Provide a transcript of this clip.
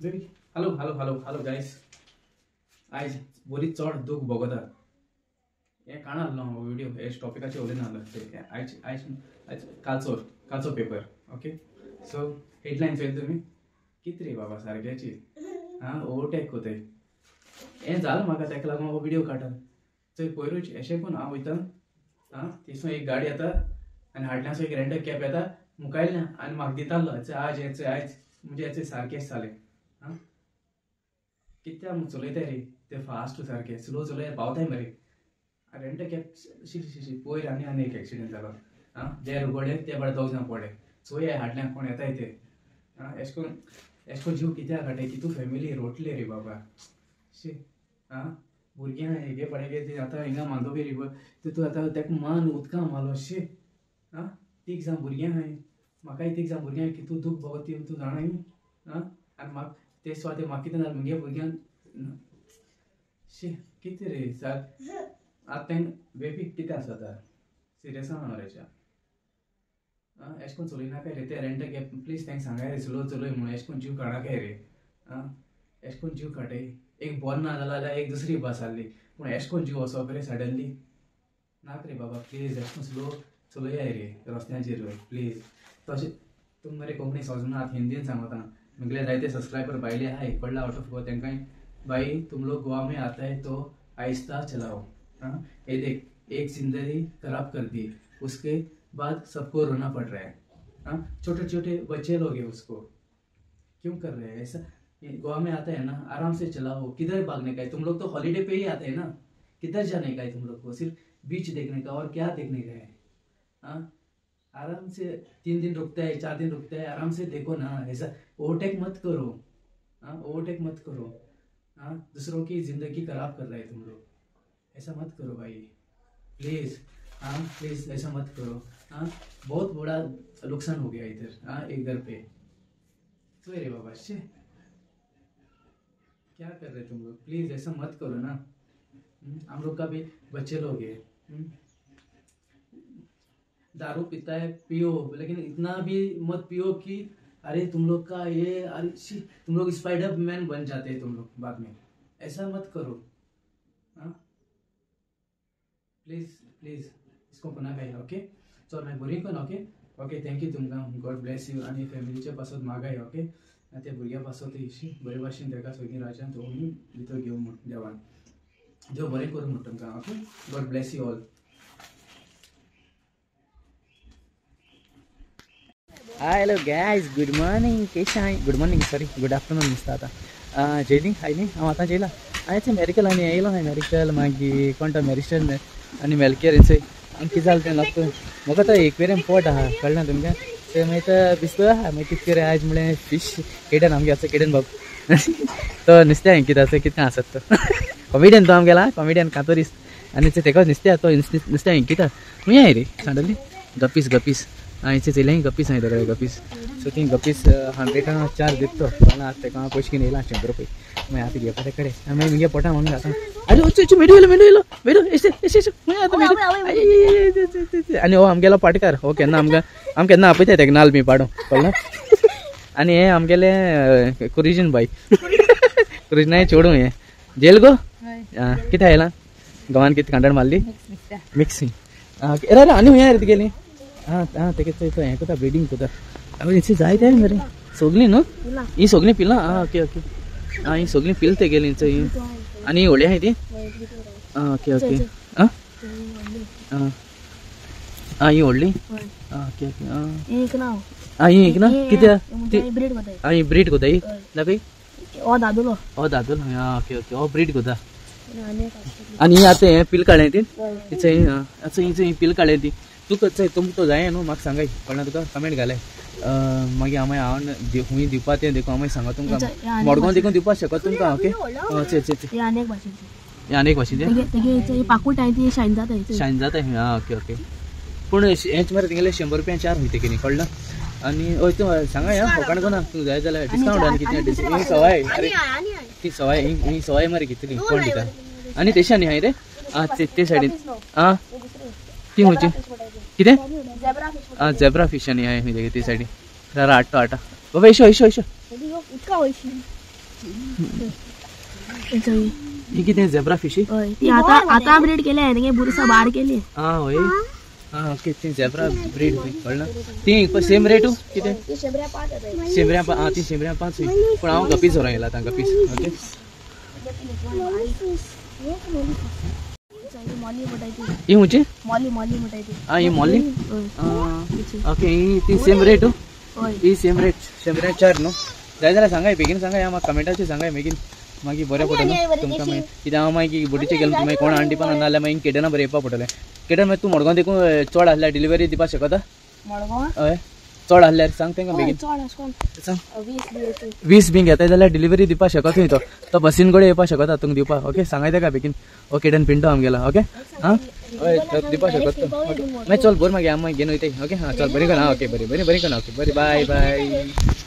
Baby hello hello hello hello guys, आयज बरी चड दूख भोगता हें काणा आहलो हांव व्हिडियो हे टॉपिकाचेर उलयना आहलो. आयज आयज आयज कालचो कालचो पेपर. ओके, सो हेडलायन चोयली तुमी कितें रे बाबा सारक्याची. आं, ओवरटेक कोताय हें जालें म्हाका, ताका लागून हो व्हिडियो काडटा. चोय पयरूच अशें कोन्न हांव वयता, आं थंयसून एक गाडी येता आनी हाडल्यासो एक रेंडर कॅब येता मुखायल्यान आनी म्हाका दितालो आज हें आयज म्हणजे हें सारकेंच जालें. आं, कित्याक म्हूण चलयताय रे ते फास्ट सारकें, स्लो चलय पावताय मरे. रेंट कॅब शी शी शी पयर आनी आनी एक एक्सिडंट जालो. आं, जे रुगोडे ते बरे दोग जाण पडले. चोय हाडल्यान कोण येताय ते. आं, एशें कोन्न एशें कोन्न जीव कित्याक काडटाय, कितू फॅमिली रोटले रे बाबा. शी, आं भुरग्यां हेगे पडे ती आतां हिंगा मांडोवी रे तितू आतां ताका मान उदकां मारलो. शी, आं तीग जाण भुरग्यां आहाय, म्हाकाय तीग जाण भुरग्यांक कितू दूख भोगता ती तूं जाणाय. आं, आनी म्हाका ते सुवातेर म्हाका कितें जालें मुगे भुरग्यांक. शी कितें रे सर, आतां तेंक बेबी कितें आसा आतां सिरियस आहा मरेच्या. आं, एशें कोन्न चलयनाकाय रे ते रेंट कॅब प्लीज तेंक सांगाय रे स्लो चलय म्हणून. एशें कोन्न जीव काडाकाय रे. आं, एशें कोन्न जीव काडटाय. एक बरो ना जालो जाल्यार एक दुसरी बस आहली, पूण एशें कोन्न जीव वचप रे सडनली नाक रे बाबा. प्लीज एशें कोन्न स्लो चलयाय रे रस्त्याचेर प्लीज. तशें तुमी मरे कोंकणी समजना, आतां हिंदीन सांगता. मुगेले जायते सब्सक्राइबर भायले आहाय पडला आउट ऑफ गोवा, तेंकां भाई तुम लोग गोवा में आता है तो आहिस्ता चलाओ. हाँ, ये देख एक जिंदगी खराब कर दी, उसके बाद सबको रोना पड़ रहा है. हाँ, छोटे छोटे बच्चे लोग हैं, उसको क्यों कर रहे हैं ऐसा. गोवा में आता है ना, आराम से चलाओ, किधर भागने का है तुम लोग, तो हॉलीडे पे ही आते हैं ना, किधर जाने का है तुम लोग को, सिर्फ बीच देखने का और क्या देखने का है. हाँ, आराम से 3 दिन रुकता है, 4 दिन रुकता है, आराम से देखो ना, ऐसा ओवरटेक मत करो. हाँ, ओवरटेक मत करो. हाँ, दूसरों की ज़िंदगी खराब कर रहे हैं तुम लोग, ऐसा मत करो भाई प्लीज़. हाँ प्लीज़ ऐसा मत करो. हाँ, बहुत बड़ा नुकसान हो गया इधर. हाँ, एक घर पे तो रे बाबा शे क्या कर रहे तुम लोग, प्लीज़ ऐसा मत करो ना. हम लोग का भी बच्चे लोग हैं, दारू पीता है पियो, लेकिन इतना भी मत पियो कि अरे तुम लोग का ये, अरे she, तुम लोग स्पाइडर मैन बन जाते हैं तुम लोग बाद में, ऐसा मत करो. हाँ प्लीज़ प्लीज़ इसको बना गया. ओके चल मैं बरी कोन. ओके ओके thank you तुमकां, गॉड ब्लेस you. आनी फॅमिलीच्या पासत मागाय. ओके, आनी त्या भुरग्या पासत बरे भाशेन ताका सगळीं राज्यान तो भितर घेवन म्हूण देवान देव बरें करूं म्हण तुमकां. Okay, God bless you all. Hello guys, good morning. केशे आहाय? Good morning, sorry good afternoon दिसता आतां. जेयली हाय न्ही हांव आतां जेयला. हांवें मेडिकल आनी येयलो हांवें मेडिकल, मागीर कोण तो मेरिस्टर आनी मेलकेर हेंचय. आनी कितें जालें तें लागता म्हाका तो एकवेरेम पोट आहा, कळ्ळें तुमकां. ते मागीर तो बिस्तो आहा, मागीर कितें करूं आयज म्हळें फीश केडन आमगे आसा केडन बाब तो नुस्त्या कितें आसा कितें आसत तो कॉमेडियन तो आमगेला कॉमेडियन कातोरीस. आनी तेका नुस्त्या तो नुस्त्या इंकिता खूंय आहाय रे सांडली गपीस गपीस. आं, हिचे चेयलें गपीस आहाय तेका गपीस. सो ती गपीस 100 4 दिता तो आतां तेका हांव पयशे घेवन येयला 100 रुपये. मागीर आतां घेवपा ते कडेन मागीर मुगे पोटा म्हणून आतां अरे उच्च मेडू येयलो मेडू येयलो मेडू एशे एशे एशे खूंय आतां मेडू. आनी हो आमगेलो पाटकार, हो केन्ना आमकां आम केन्ना आपयताय तेका नाल्ल बी पाडूं, कळ्ळें. आनी हे आमगेले कुरिजन बाय, कुरिजनाय चेडूं हें जेल गो. आं, कितें आयलां गोवान कितें कांटण मारली मिक्सिंग. आं अरे अरे आनी खूंय रे तुगेली. आं आं तेगे तो हें कोता ब्रिडींग कोता. अरे जाय ते मरे सगळीं न्हू ही सगळीं पिलां. आं ओके ओके. आं ही सगळीं पिल तेगेली ही. आनी व्हडली आहाय ती. आं ओके ओके. आं आं आं ही व्हडली. आं ओके ओके. आं आं ही एक ना कित्याक आं ही ब्रीड कोता ही दाखय. हो दादुलो, हो दादुलो. आं ओके ओके, हो ब्रीड कोता. आनी ही आतां हें पिल काडलें ती आतां ही पिल काडलें ती. तुका चोय तुमकां तो जाय न्हू म्हाका सांगाय, कळ्ळें तुका कमेंट घालाय. मागीर हांव हांव खूंय दिवपा तें देखून हांव सांगा तुमकां, मडगांव देखून दिवपाक शकत तुमकां. ओके चल चल चल. हे आनी एक भाशेचे पाकूट आहे ती शायन जाता, शायन जाता. आं ओके ओके. पूण हेंच मरे तेंगेले 100 रुपया 4 वयता कितें, कळ्ळें. आनी हय तूं सांगाय आं, फकाण कोना तूं जाय जाल्यार डिस्कावंट आनी कितें. ही सवाय, अरे ती सवाय ही सवाय मरे कितली कोण दिता. आनी तेशी आनी हाय रे. आं ते सायडीन. आं ती खंयची कितें. आं झेब्रा फिश आनी हाय खंय ते सायडीन. आट्टो आटा बाबा एशो एशो एशो. ही कितें झेब्रा फिशी? हय, ती आतां आतां ब्रीड केले तेगे बुरसा बार केली. आं हय, आं ओके, ती झेब्रा ब्रीड कळना. ती सेम रेटू कितें? शेंबऱ्या आं, ती शेंबऱ्या 5. पूण हांव गपीस व्हरोंक येयला आतां, गपीस. ओके, ही खंयची? मॉली. मॉली म्हणटाय ती. आं, ही मॉली. ओके, ही ती सेम रेटू? ही सेम रेट शेंबऱ्या 4 न्हू? जाय जाल्यार सांगाय बेगीन, सांगाय म्हाका कमेंटाचेर सांगाय बेगीन, मागीर बरें पडटलें तुमकां. मागीर कित्याक हांव मागीर बोटीचेर गेलो मागीर कोण हाडून दिवपा ना, नाल्यार मागीर केटना बरें येवपा पडटलें. केटन मागीर तूं मडगांव देखून चड आसल्यार डिलिव्हरी दिवपाक शकता? हय, चड आसल्यार सांग तांकां बेगीन. सांग 20 बी घेताय जाल्यार डिलिव्हरी दिवपाक शकत न्ही तो, तो बसीन कडेन येवपाक शकता तुमकां दिवपाक. ओके, सांगाय ताका बेगीन. ओके, केटन पिंटो आमगेलो. ओके, आं हय, दिवपाक शकत तो. ओके, मागीर चल बरें, मागीर हांव मागीर घेवन वयताय. ओके, आं चल बरें करून. ओके, बरें बरें बरें करून. ओके, बरें, बाय बाय.